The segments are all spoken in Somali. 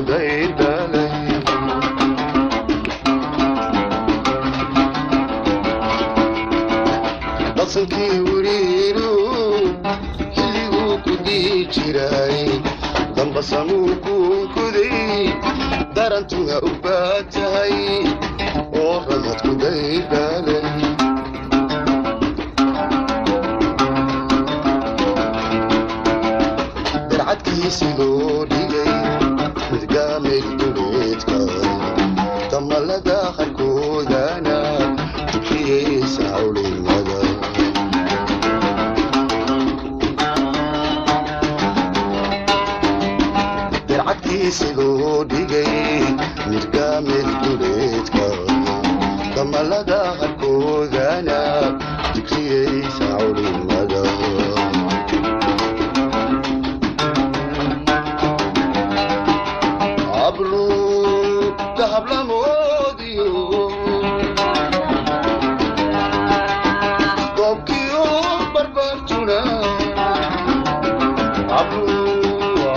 Daydalay Dadsankii wiriiru xilliguu ku dii jiray dambasamuu kuunkuday darantuna u baatahay oo ramadku daydalay Darcadkiisi loo dhigay midgaameel duleedka damalada qarkoodana dugxiyeysa cawlimada. Darcadkiisi loo dhigay midgaameel duleedka damalada qarkoodana dugxiyeysa cawlimada. Hablu dahablamoodiyo goobkiyo barbartuna hablu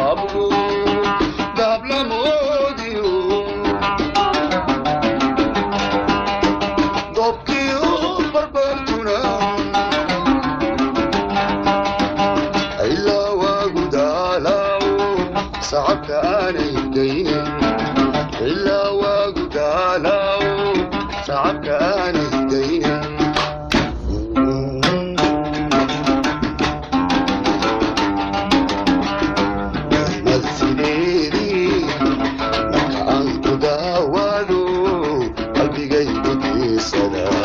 hablu dahablamoodiyo goobkiyo barbartuna ilaa waagu daalaawo sacabka aanay daynin ilaa waagu daalaawo sacabka aanay daynin. Mad sideedii marka aan ku daawaado qalbigaygu diisadaa.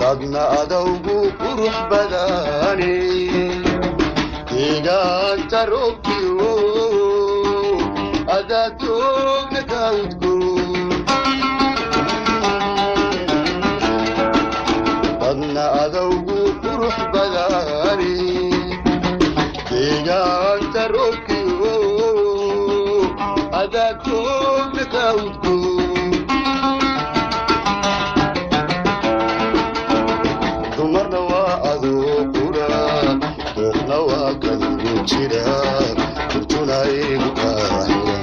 Dadna adowgu qurux badane deegaanta roobkiyo adaa doogna kaudgo. Dadna adowgu qurux badane deegaanta roobkiyo adaa doogna kaudgo. Dumarna waa adoo qura dooqna waa kanigu jira kurtuna igu kaaxiran.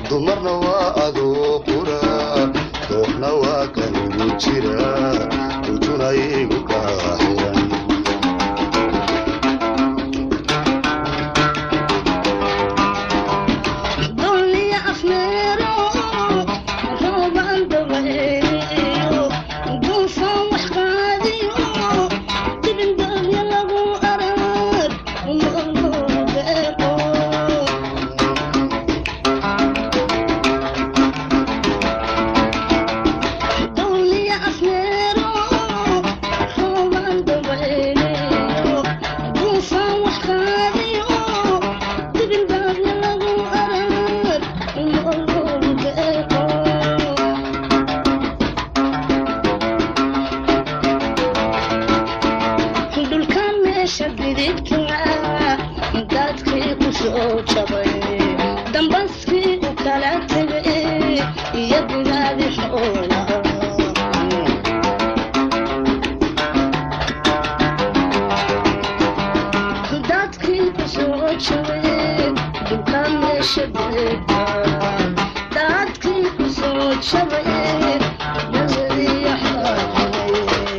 Dumarna waa adoo qura dooqna waa kanigu jira kurtuna igu kaaxiran. Dulliya afmeero roobaan dabayliyo duufaan wax qaadiyo dibindaabya lagu arag nolol deeqo. Dulliya afmeero roobaan dabayliyo duufaan wax qaadiyo dibindaabya lagu arag nolol deeqo. Dhulka meesha didibta dadkii ku soo jabay dambaskii u kala tegay iyo digaadi xoolaha. Dadkii ku soo jabay dhulka meesha didibta dadkii ku soo jabay nazariya xaajinay.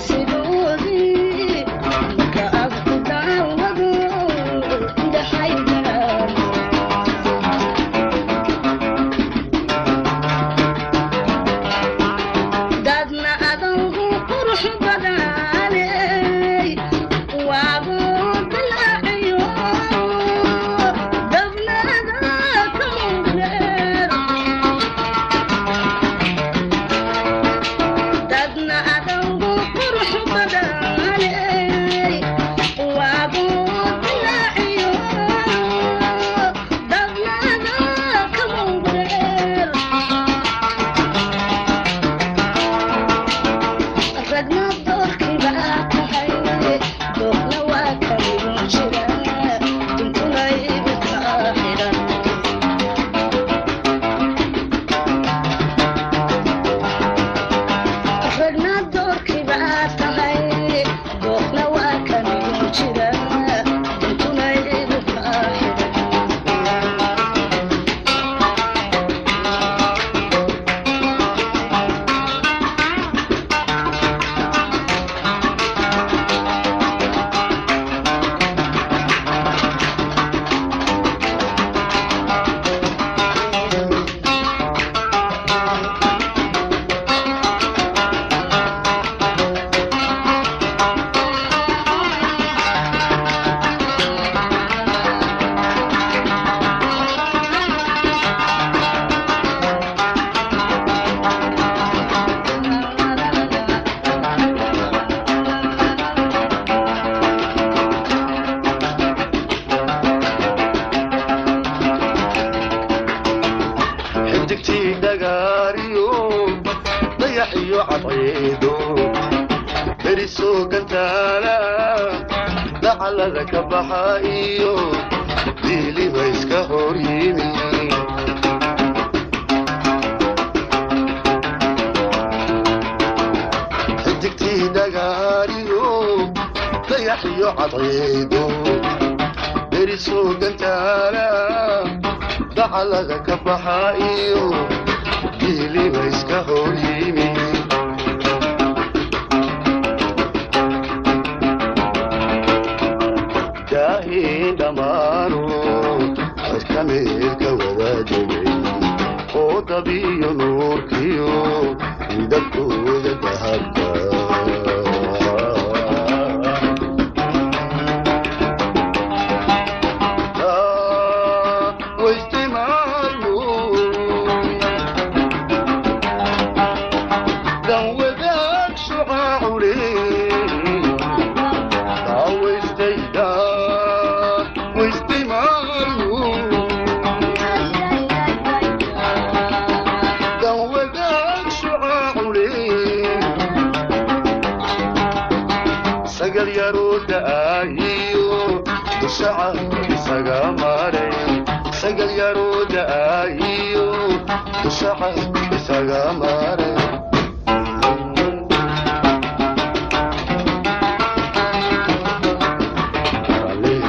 Sidoodii marka aad ku daawado indhaxaydaan. Dadna adangu qurux badaney waagu dilaaciyo, dabnada kamugreer. Dadna adangu qurux badaney waagu dilaaciyo, dabnada kamugreer. Ragna doorkii baa tahay, doorna waa kaligu jira, duntuna igu kaa xidhan. Ragna doorkii baa tahay, doorna waa kaligu jira, duntuna igu kaa xidhan. Xidigtii dhagaariyo dayax iyo cadceedo berisoo gantaala dacalada ka baxa iyo diiliba iska hor yimi. Xidigtii dhagaariyo dayax iyo cadceedo berisoo gantaala dacalada ka baxa iyo diiliba iska hor yimi. Daahiin dhammaano cirka meelka wadaadegay oo dabiyo nuurkiyo midabkooda dahabka. Sagal yaroo da'aayiyo dushaca isaga maray, sagal yaroo da'aayiyo dushaca isaga maray.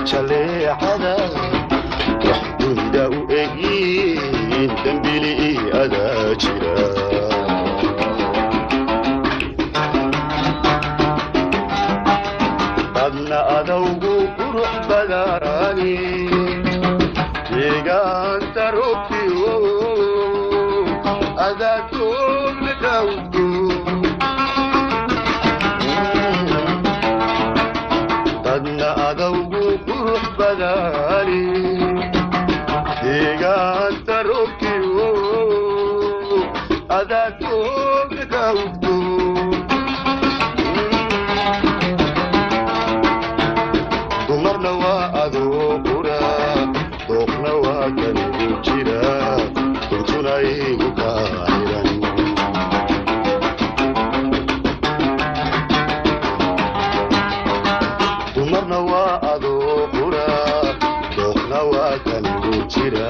Jaleecada wax dunida u egyiin dembili adaa jira. Dadna adowgu qurux badani deegaanta roobkiyo adaa toogna kawdgo. Dadna adowgu qurux badani deegaanta roobkiyo adaa toogna kawdgo. Dumarna waa adoo qura, dooqna waa kanigu jira, duntuna igu kaa xiran. Dumarna waa adoo qura, dooqna waa kanigu jira,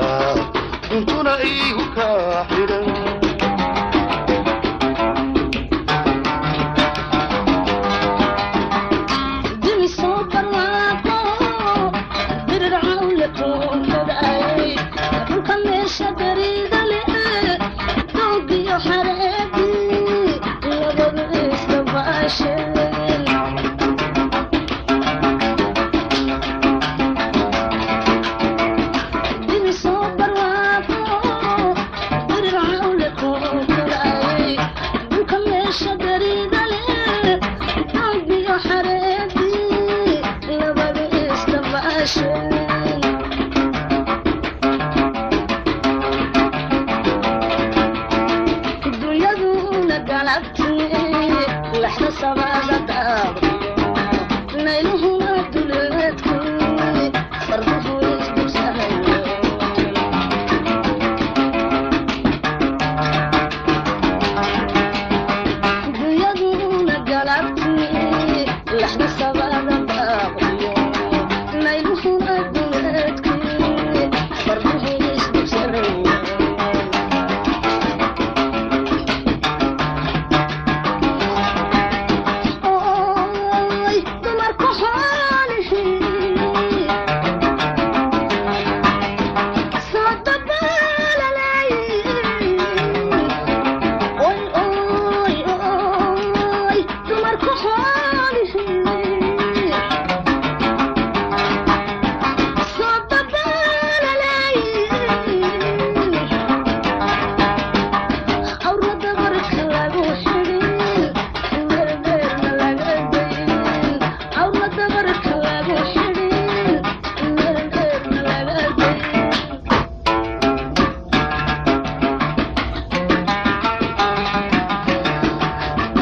duntuna igu kaa xiran. Duni soo barwaaqo dirir cawle kuunkadacay dhulka meesha beriida leh doogiyo xareedii labadu iska baasheen. Sabada daaqiyo nayluhuna duleedku farduhu isdugsanaya. Guyaduna galabtii laxda sabada daaqiyo nayluhuna duleedku farduhu isdugsanaya. Oy dumarku xoolihii soo dabaalalay. Oy oy oy dumarku xoolihii soo dabaalalay. Awrada barka lagu xidhin meelbeerna laga dayn. Awrada barka lagu xidhin meelbeerna laga dayn.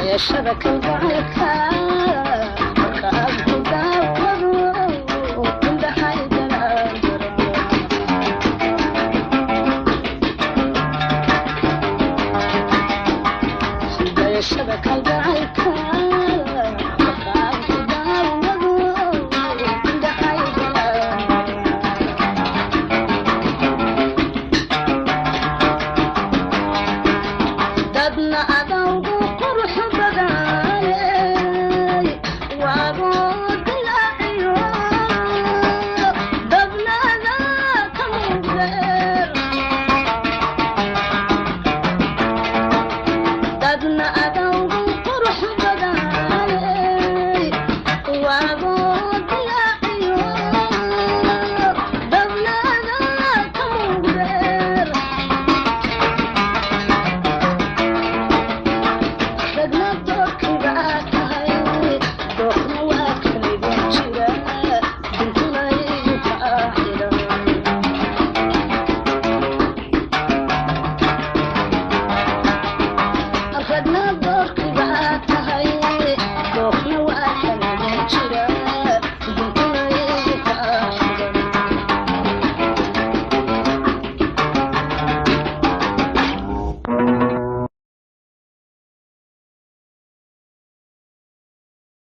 Yeeshada kalgacalka marka aad ku daawado indhahaygana darmo. Dayashada kalgacalka.